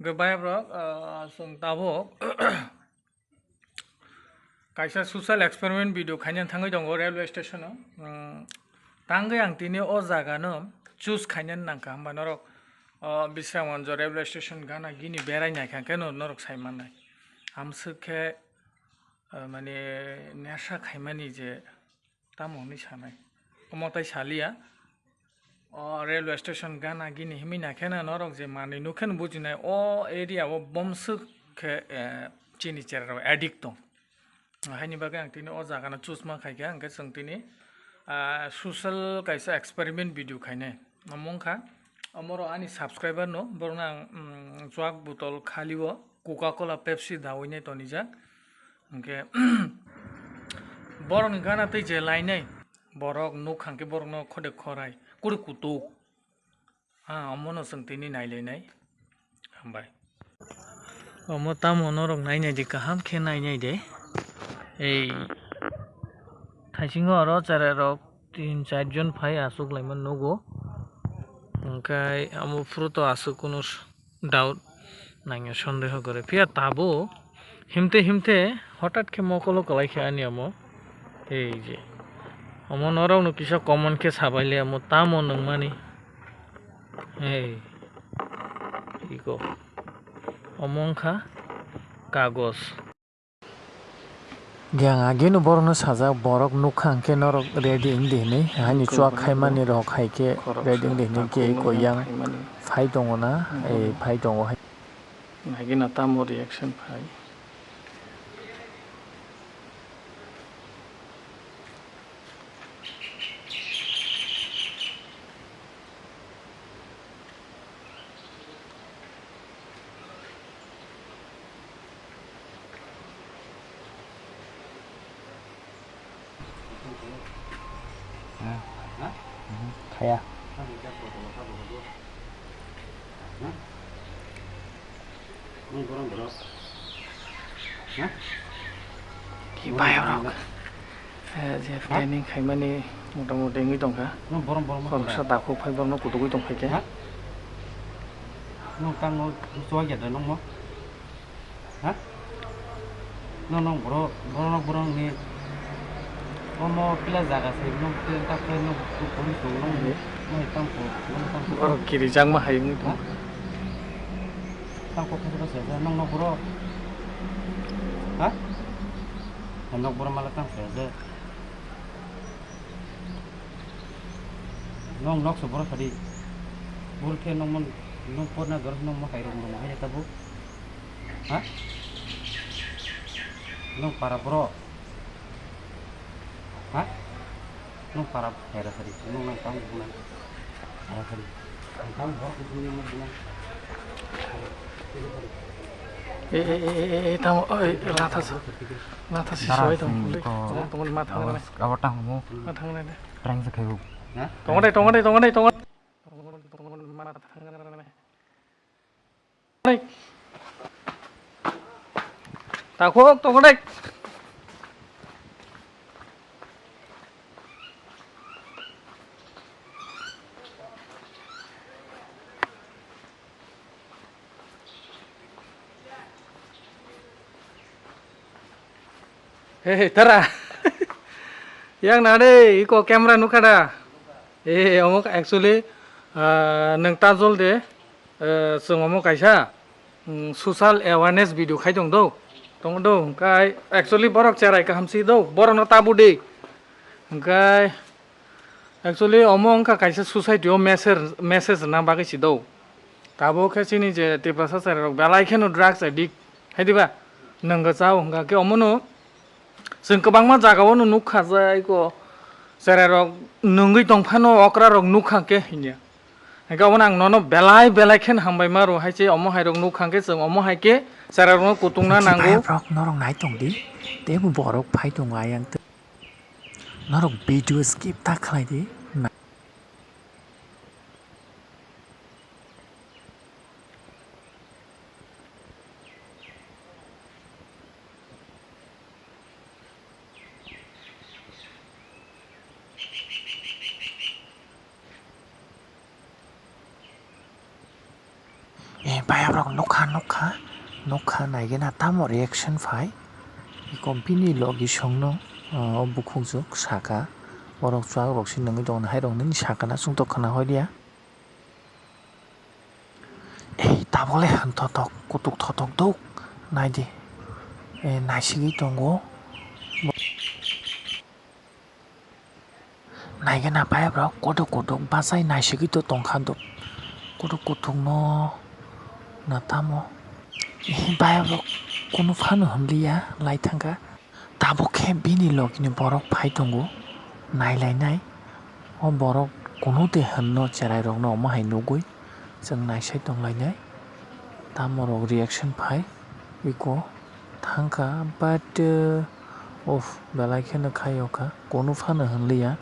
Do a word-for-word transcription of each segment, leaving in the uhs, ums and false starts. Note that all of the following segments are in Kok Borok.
Hwnkhe bayap rok, ah, chwng tabuk kaisa social experiment video khaina thangwi tongo railway station o. Hmm, tangwi ang tini o jaga no choose khaina nangkha, hwnba norok, ah, Bisramganj railway station gana gini berai naikha khe no norok sai mannai. Amswk khe, ah, mane nesha khaimani je tamo hwnwi sanai. Omo tai saliya. O railway station gana gini himwi naikhe na norok je manwi nukhe no bujinai o area o bomswk khe, eh, chini chera rok addict tong. Haini bagwi ang tini o jaga no choose ma khaikha, hwnkhe chwng tini, ah, social kaisa experiment video khainai. Omo wngkha, omoro ani subscriber no, borokno ang, mm, chuak botol khali o Coca Cola, Pepsi dawi nai tonijak. Hwnkhe, borokni gana tei je lainai, borok nuk hwnkhe borokno khode khorai, kuri kutuk. Ah, omono chwng tini nailainai. Hambai. Omo tamo norok nainai de, kaham khe nainai de. Ei, thaisingo oro cherai rok tin char jon phai aswk laima nugo. Hwnkhe omo phuru to aswk kunu s-, doubt nangya, sondeho gore. Phiya tabuk himte himte hotat khe mokolo kwlai khe ani omo. Ei je. Omo norokno kisa comment khe sabaile omo tamo nungmani. Ei. Iko. Omo wngkha kagos. Yang ageno borokno sajak, borok nukha hwnkhe norok ready wng di hinwi, haini chuak khaimani rok hai khe ready wng di hinwi khe iko yang phai tongo na, ei phai tongo hai. Nagina tamo reaction phai. Khaya. Ki bayarok. Eh, je planning khaimani motamoti wngwi tongkha. Khoroksa takhuk phai borokno kutugwi tongphai khe. Nwng tamo chuwak ya da nwngmo? Ha? Nwng, nwng borok, borok, borok ni omo pila jaga se nwng ta khe nwng police nwng nwng nwng tam ko nwng tam ko. Borok kirijakma hai wngwi tong. Tam ko khe se nwng nwng borok. Ha? Nwng borok mala tam se. Nwng nok se borok sadi. Bul khe nwng mon nwng porna dor nwng mo hai rong rong hai ta bu. Ha? Nwng para bro. Ha? Nwng para hera sari. Nwng nang tang buna. Hera sari. Nang tang bro ku punya mo buna. Eh, eh, eh, eh, eh, tamo, oi, latha sa. Latha si soi tong. Tamo, tamo, ma thang na. Abo tang mo. Ma thang na. Prank se khaibo. Ha? Tong dai, tong dai, tong dai, tong. Takhuk tongo dai. Hey, tara. Yang na de, iko camera nukha da. Eh, omo actually, ah, nwng ta jol de, eh, chwng omo kaisa, mm, social awareness video khai tong do. Tong do, hwnkhe actually borok cherai kaham si do, borokno tabu de. Hwnkhe actually omo wngkha kaisa society o message, message rwna bagwi si do. Tabuk khe chini je Tiprasa cherai rok belai kheno drugs addict, hai diba? Nwng cha hwnkha khe omono Chwng kwbangma jagao no nukha je aiko cherai rok nungwi tongphano okra rok nukha khe hinya. Hingke obono ang nono belai belai khe hambai ma rw hai se omo hai rok nukha khe chwng omo hai khe cherai rok no kutung na nango. Bayap rok norok nai tong di, tei bo borok phai tongo ayang twi. Norok video skip ta khlai di. Eh, payok rok nukha, nukha, nukha, naigena tamo reaction phai. Iko bini logi songno, oh, bukhukjwk saka. Borok chwak rok se nungwi tongo, hai rok nini sakana chwngtok khwna hoi dia. Eh, tabole han thothok, kutuk thothok duk, naidi. Eh, naisigwi tongo. Naigena payok rok kotok kotok bachai naisigwi to tongkha do. Kotok kotok no na tamo. Payok rok kunu phano hwnliya lai thangkha. Tabuk khe bini logini borok phai tongo nailainai. O borok kunu de hwnno cherai rokno omo hai nugwi chwng naisai tonglainai. Tamo rok reaction phai iko thangkha but, uh, Uff, belai kheno khaiyokha, kunu phano hwnliya.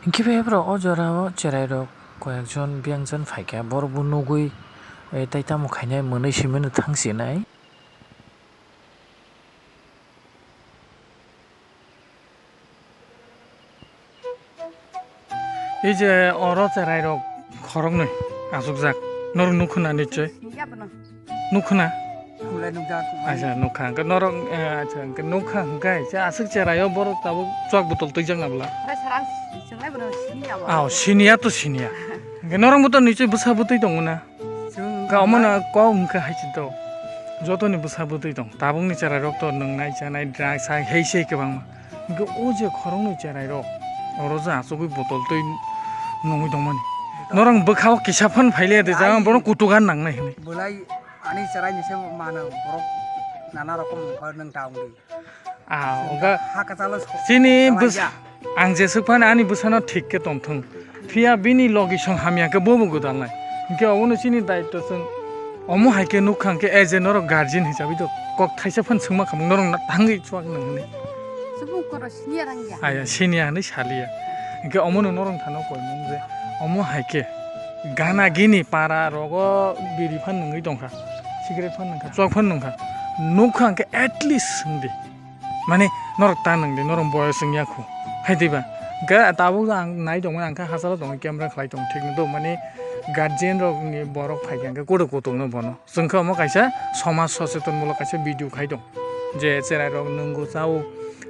Hinkhe bebro o jorao cherairok koyekjon biyangjan phaikha, borokbo nugwi, eh, tai tamo khainai, mwnwi simi no thangsinai. Ei je oro cherai rok khoroknwi achukjak, norok nukho na nichoi? Nukya bono. Nukho na? Khulai nukjak, khulai. Acha, nukha. Hwnkhe norok, eh, acha, hwnkhe nukha hwnkhe se aswk cherai o borok tabuk chwk botol twijak na bwla? Aw, siniya to siniya. Hwnkhe norok bo to nichoi bwsa bwtwi tongo na? Chwng Ka omo na kok hwnkhe hai se to. Jotoni bwsa bwtwi tong. Tabukni cherai rok to nwngnai chanai drugs hai hei sei kwbangma. Hwnkhe o je khoroknwi cherai rok oro je achugwi botol twi nungwi tongmani. Norok bwkhao kisa phan phaile de jang bono kutugan nangnai hwnwi. Bolai ani cherai ni se mano borok nana rokom wngkha nwng ta wngdi. Ah, oga ha kachalo so-, chini bwsa, ang jeswk phano ani bwsano thik khe tongthung. Phiya bini logi song hamya khe bobo gwdalnai. Hinkhe obono chini daitto chwng omo hai khe nukha hinkhe as a norok guardian hisabai do kok thaisa phano swngma khamung norok na thangwi chuak nang hwnwi. Subung koro senior ang ya. Aya senior hwnwi saliya. Hinkhe omono norok thano koimung je omo hai khe gana gini para rogo biri phan nungwi tongkha, cigarette phan nungkha, chuak phan nungkha. Nukha hinkhe at least swngdi. Mane norok ta nang di, norok boyos wng ya kho. Hai diba? Ga tabuk ang nai tongmani, ang kha hachalo tongo, camera khlai tong thik no do. Mane guardian rok ni borok phai kha, hwnkhe kodo kotok no bono. Chwng khe omo kaisa somaj socheton molo kaisa video khai tong. Je cherai rok nwngo chao,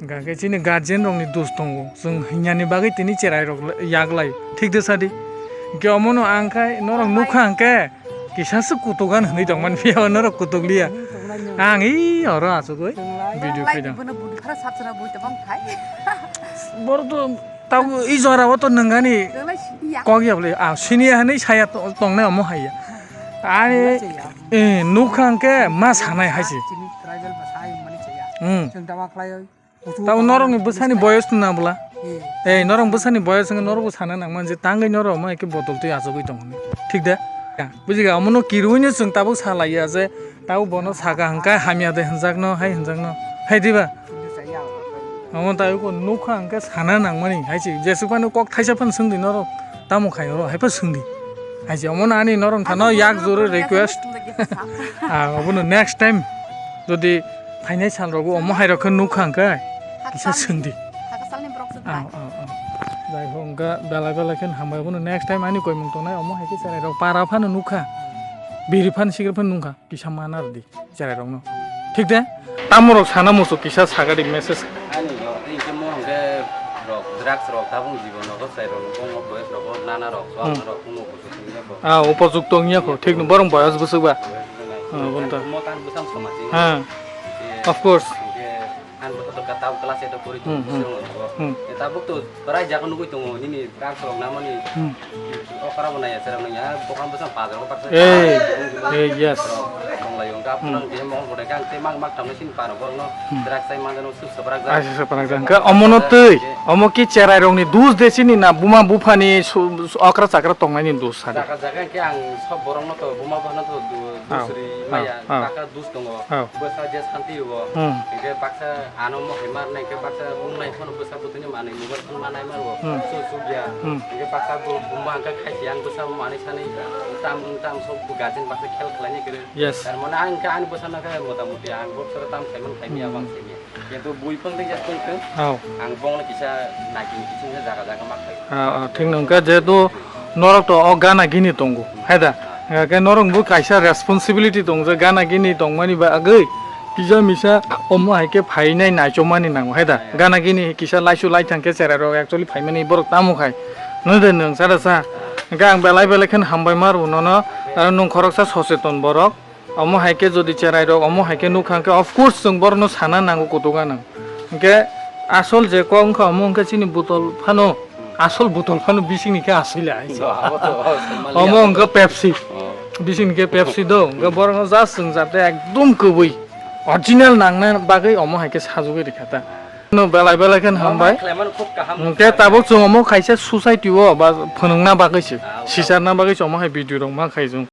hwnkhe chini guardian rok ni dos tongo. Chwng hinya ni bagwi tini cherai rok yak lai. Thik de sadi? Hwnkhe omo no ang khai norok nukha hwnkhe, Kisa se kutugan hwnwi tongmani phiya norok kutuk liya. Ang ii oro achugwi video khaidang. Bono budi khara sat sana bui tabang thai. Boro to tabo i jora o to nangani. Kok ya bole, ah, siniya hwnwi saya to-, tongnai omo hai ya. Ani, eh, nukha hwnkhe ma sanai hai se. Hmm. Tabo norokni bwsani boyos no na bwla? Ei, norok bwsani boyos wngkhe norokbo sana nangman je tangwi norok omo hai khe botol twi achugwi tongo hinwi. Thik da? Bujiga, omono kirui no chwng tabuk salaiya je tabuk bono saka hwnkhe hamya de hwnjakno, hai hwnjakno. Hai diba? Omo taibo nukha hwnkhe sana nangmani hai se. Jeswk phano kok thaisa phano swngdi norok. Tamo khai oro hai phano swngdi. Hai se omono ani norok thano yak joro request. Ah, obono next time jodi phainai sal rogo omo hai rok khe nukha hwnkhe kisa swngdi. Hakasalni borok se Ah, phai. Ah, ah. Jai ho wngkha belai belai khe hambai obono next time ani koimung tongnai omo hai khe cherai rok para phano nukha. Biri phano cigarette phano nukha. Kisa mana rwdi cherai rokno. Thik de? Tamo rok sana muchuk kisa sagadi message. Ani rok, tei hwnkhe mo hwnkhe rok drugs rok tabuk jibon rogo cherai rok, bomo boyes rogo nana rok, chuak Hmm. rok, kuno kuchuk wngya kho. Ah, upojukto wngya kho, thik no, borok boyes bwswk ba. Boyes bwswk nai. Ah, bonta. Mo tan bwsam samajik. Ha. Hwnkhe Of course. hwnkhe Ang bo kotor ka tabuk class eight o pori Hmm, tongo, hmm. Bwswk wngkha. Hmm. E tabuk to rai jaga nugui tongo, nini drugs rok namani. Hmm. Okra bo naiya, sera naiya, bokang bwsang pajak rok baksa. Eh, eh, yes. Tong lai wngkha, Hmm. Phwrang tini mokol kotor kang tei mang mak tamni sini paro borok no Hmm. drugs tai manjano suk sabrak jak. Aisa sabrak jak. Hwnkhe omono twi, omo ki cherai rok ni dus de sini na buma bupha ni su-, su-, okra chakra tong nai ni dus sadi. Jaga jaga hwnkhe ang sob borok no to buma bupha no to du-, Oh, dus ri oh, maya, oh. Taka dus tongo. Oh. Bwsa je santi rwo. Hmm. Hwnkhe baksa ano mohai mar nai hwnkhe baksa mung nai phano bwsa bwtwi ni manwi mobile phone ma nai ma rwo. Hmm. Su su ya. Hmm. Hwnkhe baksa bo buma hwnkhe khai si ang bwsa manwi sanwi tam tam sok bu guardian baksa khel khlai ni kwrwi. Yes. Tar mane ang Hwnkhe ani bwsano khe motamuti ang boksoro tam khaimani khaimya bang khaimya. Kintu bui phang tei jak tong khe Oh. Ang bongno kisa naikin kiching khe jaga jaga ma khai. Ah, ah, thik nang khe jehetu norok to o gana gini tongo, hai da? Hwnkhe norok bo kaisa responsibility tong je gana gini tongmani bagwi kisa misa omo hai khe phainai naichomani nango, hai da? Gana gini kisa laisu laithang khe cherai rok actually phaimani borok tamo khai. Nung de nung sada sa. Hwnkhe ang belai belai khe hambai ma rw nono, aro nung khoroksa socheton borok. Omo hai khe jodi cherai rok omo hai khe nukha hwnkhe, of course, chwng borokno sana nango kutuk gwnang. Hwnkhe asol je kok wngkha omo hwnkhe chini botol phano, asol botol phano bisingni khe aswila hai se. Abo to, oh, Somalia Omo abo to. Hwnkhe Pepsi. Oh. Bisingni khe Pepsi do, hwnkhe borokno just chwng jate ekdum kwbwi original nangna bagwi omo hai khe sajagwi rikha ta. No belai belai khe hambai. Khlaimano khub kaham. Hwnkhe tabuk chwng omo kaisa society o ba phwnwngna bagwi se, Ah, sicharna bagwi se omo hai video rok ma khai chwng.